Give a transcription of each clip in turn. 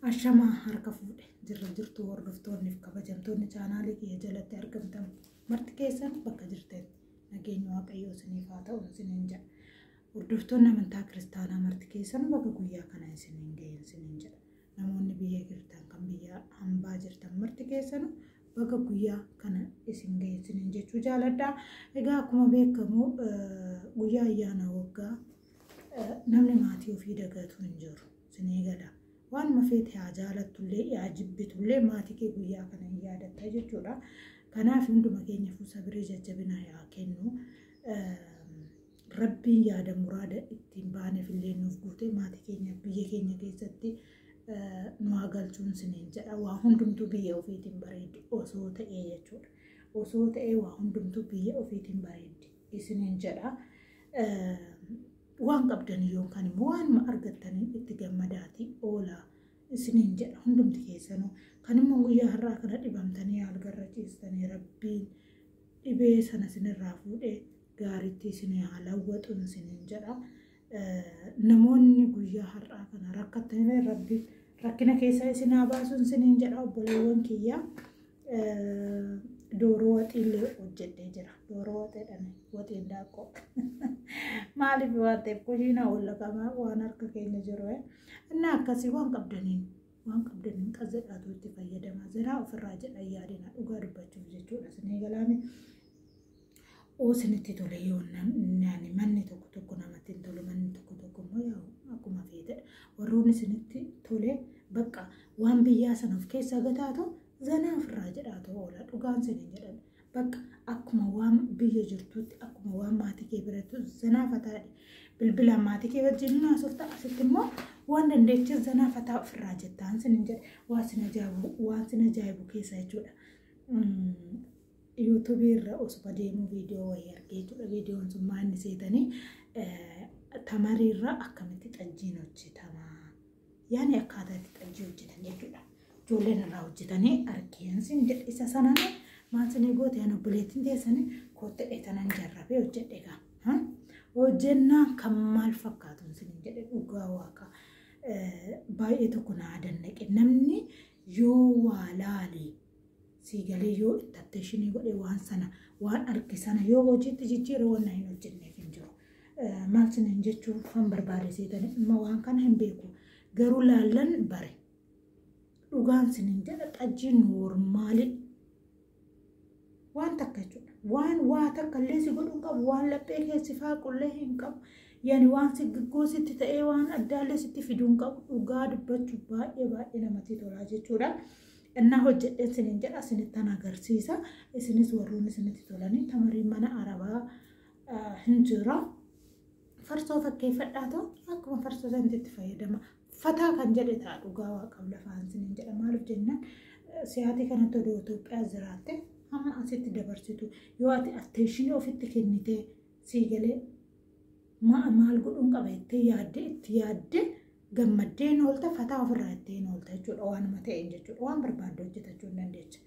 Ashamaa harka fuudhe jirra jirtu hordoftoonniif kabajamtoonni chaanaalii kiyya jalatti argamtan marti keessan bakka jirtan nageenya waaqayyoo isiniif haa ta'u isiniin jedha. Hordoftoonni amantaa kiristaanaa marti keessan bakka guyyaa kana isiniin ga'e isiniin jedha. Namoonni biyya jirtan kan biyya hambaa jirtan marti keessan bakka guyyaa kana isin ga'e isiniin jechuu jaaladha. Egaa akkuma beekamu guyyaa ayyaana waggaa namni maatii ofii dagatu hin jiru. Isinii gala. Waanuma feete haa jaalattullee haa jibbitullee maatii kee guyyaa kana hin yaadatta jechuudha. Kanaaf hunduma keenya sabiree jajjabina haa kennu. Rabbiin yaada muraada ittiin baaneef illee nuuf guute maatii keenya biyya keenya keessatti nu haa galchuun isiniin jedha. Waa hundumtuu biyya ofiitiin bareeddi osoo ta'ee jechuudha. Osoo ta'ee waa hundumtuu biyya ofiitiin bareeddi isiniin jedha. Waan qabdan yookaan immoo waanuma argattaniin itti gammadaatii oolaa isiniin jedha hundumti keessanuu. Kan immoo guyyaa har'aa kana dhibamtanii algarra ciistanii rabbiin dhibee sana isinirraa fuudhee gaariitti isinii haa lawwaxuun isiniin jedha. Namoonni guyyaa har'aa kana rakkattanii rabbi rakkina keessaa isin haa baasuun isiniin jedha obboleewwan kiyya. Dooroo waxiillee hojjedhee jira. Dooroo waxeedhaan waxiin daaqqoo. Maaliif waan ta'eef kushiinaa wallaqamaa waan harka keenya jiru. Inni akkasii waan qabdaniin qazzadhaatu itti fayyadamaa jira. Ofirraa jedha yaadina dhugaa dubbachuuf jechuudha. Isinii galaame. Isinitti tole yoo manni tokko tokko namatti hin tolu manni tokko tokko immoo yaa'u akkuma feetedha. Warroonni isinitti tole bakka waan biyyaa sana of keessaa gataatu zanaa ofirraa jedhaatu oola dhugaan isiniin jedhan. Bakka akkuma waan biyya jirtutti akkuma waan maatii kee birattu zanaa fataadhe. Bilbilaan maatii kee wajjin haasofta asitti immoo waan dandeecha zanaa fataa ofirraa jettaan isiniin jedhe waan sin ajaa'ibu keessa jechuudha. Yuutuubii irra osoo deemuu viidiyoo wayii argee jechuudha. Viidiyoon sun maal inni seetanii tamarii irra akkamitti xajjiin hojjetama. Yaani akkaataa itti xajjii hojjetan jechuudha. Ijoolleen irraa hojjetanii argeen sin jedhe isa sanaan maal sinii goote ani obboleettiin teessanii kootti dheetanan jarrabee hojjedhe gaa. Hojjennaan kan maal fakkaatu sinin jedhe dhugaa waaqa baay'ee tokko naa dannaqe namni yoo waa laale siigalee yoo itti atteeshinii godhe waan sana waan arge sana yoo hojiitti jijjiire waan hin hojjenneef hin jiru. Maal sinin jechuun kan barbaade seetanii amma waan kana hin beeku garuu laallan bare. Dhugaan sinin jedha xajjiin noormaali waan takka jechuudha. Waan waa takka illee si godhuu qabu waan laphee keessi faaqullee hin qabu. Yaani waan si giggoositti ta'ee waan addaallee sitti fiduu hin qabu dhugaa dubbachuu baay'ee baay'ee namatti tolaa jechuudha. Innaa hojjedheen isiniin jedha isinittan agarsiisa. Isinis warroonni isinitti tolanii tamariin mana arabaa hin jira. Farsoo fakkeeffadhaa ta'u akkuma farsoo sanitti itti fayyadama. Fataa kan jedhe ta'a dhugaa waaqaaf lafaan isiniin jedha. Maaliif jennaan siyaatii kanatti odoo Itoophiyaa jiraatte hamma asitti dabarsitu yoo ati atteeshinii ofitti kennitee siigalee maal godhuun qaba jettee yaadde itti yaadde gammaddeen oolta fataa ofirraa ittiin oolta jechuudha. Waanuma ta'een jechuudha. Waan barbaadde hojjetachuu hin dandeecha.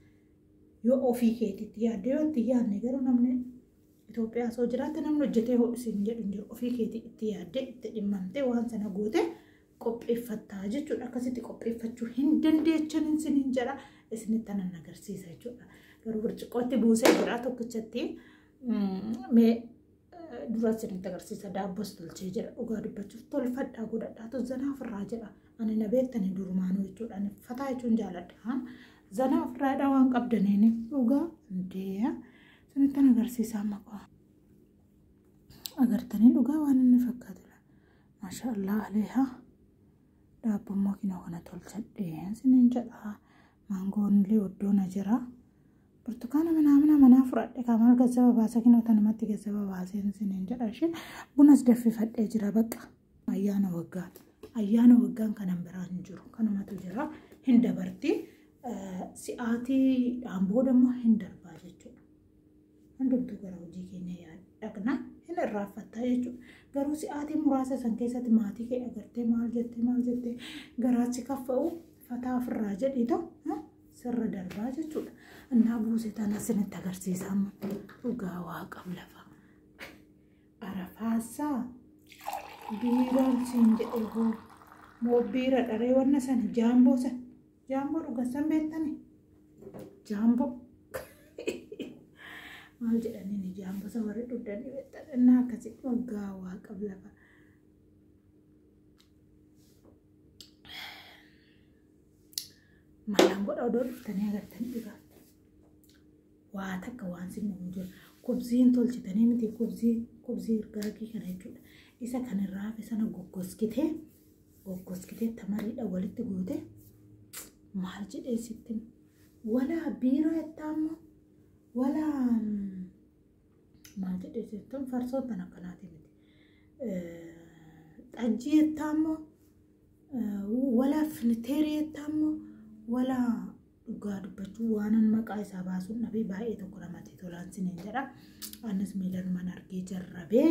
Yoo ofii keetitti yaadde yoo itti yaadne garuu namni Itoophiyaa osoo jiraatte namni hojjetee hodhu jedhu hin jiru. Ofii keetii itti yaadde itti dhimmamtee waan sana goote qopheeffattaa jechuudha. Akkasitti qopheeffachuu hin dandeechan isiniin jedha. Isinitti anan agarsiisa jechuudha. Garuu burcuqqootti buusee jira tokkichatti mee dura isinitti agarsiisa. Daabboos tolchee jira. Dhugaa dubbachuuf tolfadhaa godhadhaa zanaa ofirraa jedha. Ani na beektanii durumaanuu jechuudha. Ani fataa jechuun jaaladha. Zanaa ofirraadhaa waan qabdaniin dhugaa deeya. Isinitti agarsiisa amma qofa. Agartanii dhugaa waan inni fakkaatudha. Maasha Allah aleehaa. Daabboo kinoo kana tolchadhee isiniin jedha. Maangoon illee oddoona jira. Burtukaana manaamina manaa fudhadhe kamal gazzaba baasa kinoo tanumatti gazzaba baasee isiniin jedha ishee bunas daffifadhee jira bakka. Ayyaana waggaa. Ayyaana waggaan kanan biraa hin jiru. Kanumatu jira. Hin dabarti. Si'aatiidhaan booda immoo hin darbaa jechuudha. Hundumtuu gara hojii keenya dhaqna hin irraanfattaa jechuudha. Garuu si'aatii muraasa san keessatti maatii kee agartee maal jettee garaachi kaffa'u fataa ofirraa jedhiitu sirra darbaa jechuudha. Innaa buuse tana isinitti agarsiisa amma dhugaa waaqam lafa. Arafaasaa biiraan siin jedhe hoo Moobbiira dharee wanna sana jaamboo sana jaamboo dhugan san beektani jaamboo maal jedhaniini jaamboo san warri dhugdanii beektan innaa akkasii dhugaa waa qab lafa. Maalaan godha odoo dhuftanii agartanii dhugaa. Waa takka waan sin dhumu jiru. Kubziin tolchitanii miti kubzii irgaagii kana jechuudha. Isa kan irraa hafe sana goggoskitee tamariidha walitti goote maal jedhee sitti walaa biiraa jettaammoo walaa maal jedhee sitti farsoon tan akkanaati miti. Xajjii jettaammoo walaa finiteerii jettaammoo walaa dhugaa dubbachuu waanan maqaa isaa baasuun dhabee baay'ee tokko namatti tolaan siniin jedha. Anis miilanumaan argee jarrabee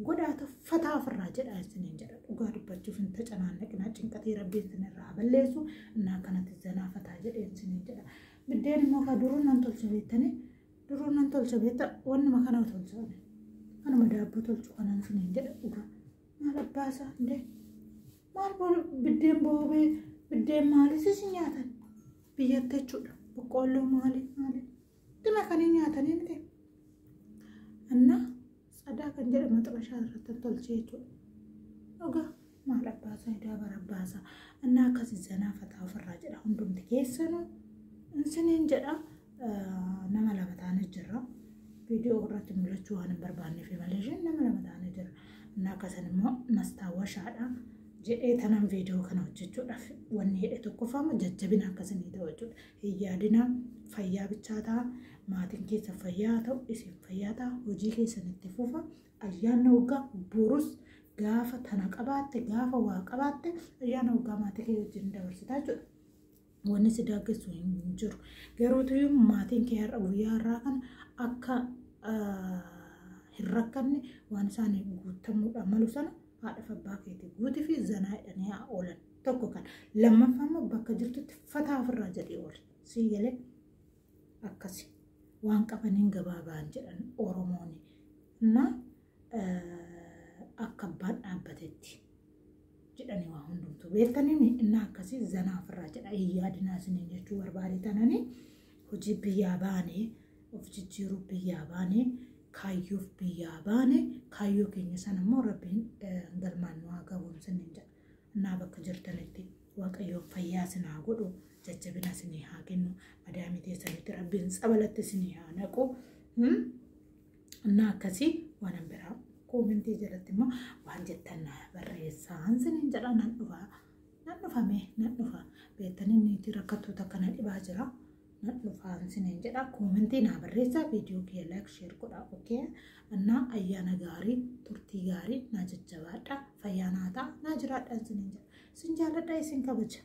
godhaa tuffataa ofirraa jedha siniin jedha. Dhugaa dubbachuuf hin tacanaannaqinaa cinqatee rabbiin sinirraa balleessu innaa kanatti zanaafataa jedheen siniin jedha. Biddeen immoo ka duruu nan tolcha beektanii duruu nan tolcha beekta wannuma kana tolcha. Kanuma daabboo tolchu kanan siniin jedha dhugaa. Maal abbaasaa indee maal biddeen boobee biddeen maalis isin nyaatan? Biyyatti jechuudha. Boqqoolloo maali maali dhima kan hin nyaatanii miti. Innaa sadaa kan jedhamu xabashaa irratti tolchee jechuudha. Dhugaa maal abbaasaa idaa bara abbaasaa. Innaa akkasii zanaafataa ofirraa jedha hundumti keessanuu isiniin jedha nama lama taanee jirra. Viidiyoo irratti mul'achuu waan hin barbaanneef malee isheen nama lama taanee jira. Innaa akkasan immoo mastaawwashaadha. Jedhee tanan viidiyoo kana hojjechuudhaaf wanni hidhe tokkoffaama jajjabina akkasii ta'u jechuudha. Hin yaadina fayyaa bichaa ta'a maatiin keessa fayyaa ta'u isin fayyaa ta'a hojii keessan itti fufa ayyaana waggaa borus gaafa tana qabaatte gaafa waa qabaatte ayyaana waggaa maatii kee wajjin dabarsitaa jechuudha. Wanni si daaggessu hin jiru. Garuu tuyyuu maatiin kee har'a guyyaa har'aa kana akka hin rakkanne waan isaan guutamuudhaan malu sana haadha abbaa keetii guutii fi zanaa jedhanii haa oolan tokko kan lammaffaa immoo bakka jirtutti fataa ofirraa jedhee oole sii galee akkasi waan qabaniin gabaabaan jedhan Oromooni na akka abbaan dhaabbatetti jedhanii waa hundumtuu beektanii innaa akkasii zanaa ofirraa jedha hin yaadinaa isiniin jechuu barbaade tananii hojii biyyaa baanee of jijjiiruu biyyaa baanee kaayyoof biyyaa baane kaayyoo keenya sana immoo rabbiin galmaan nu haa gahuun siniin jedha. Innaa bakka jirtanitti waaqayyoon fayyaa isin haa godhu jajjabina isinii haa kennu madaamii teessanitti rabbiin tsabalatti isinii haa naqu. Innaa akkasii waan biraa koomentii jalatti immoo waan jettan na barreessaan siniin jedha nan dhufa nan dhufame nan dhufa beektanii niitii rakkattoota akkana dhibaa jira. Nan dhufaan siniin jedha koomentii naa barreessaa viidiyoo kiyya laayik sheer godhaa okee innaa ayyaana gaarii turtii gaarii naa jajjabaadha fayyaa naa ta'a naa jiraadha siniin jedha isin jaalladha isin kabaja.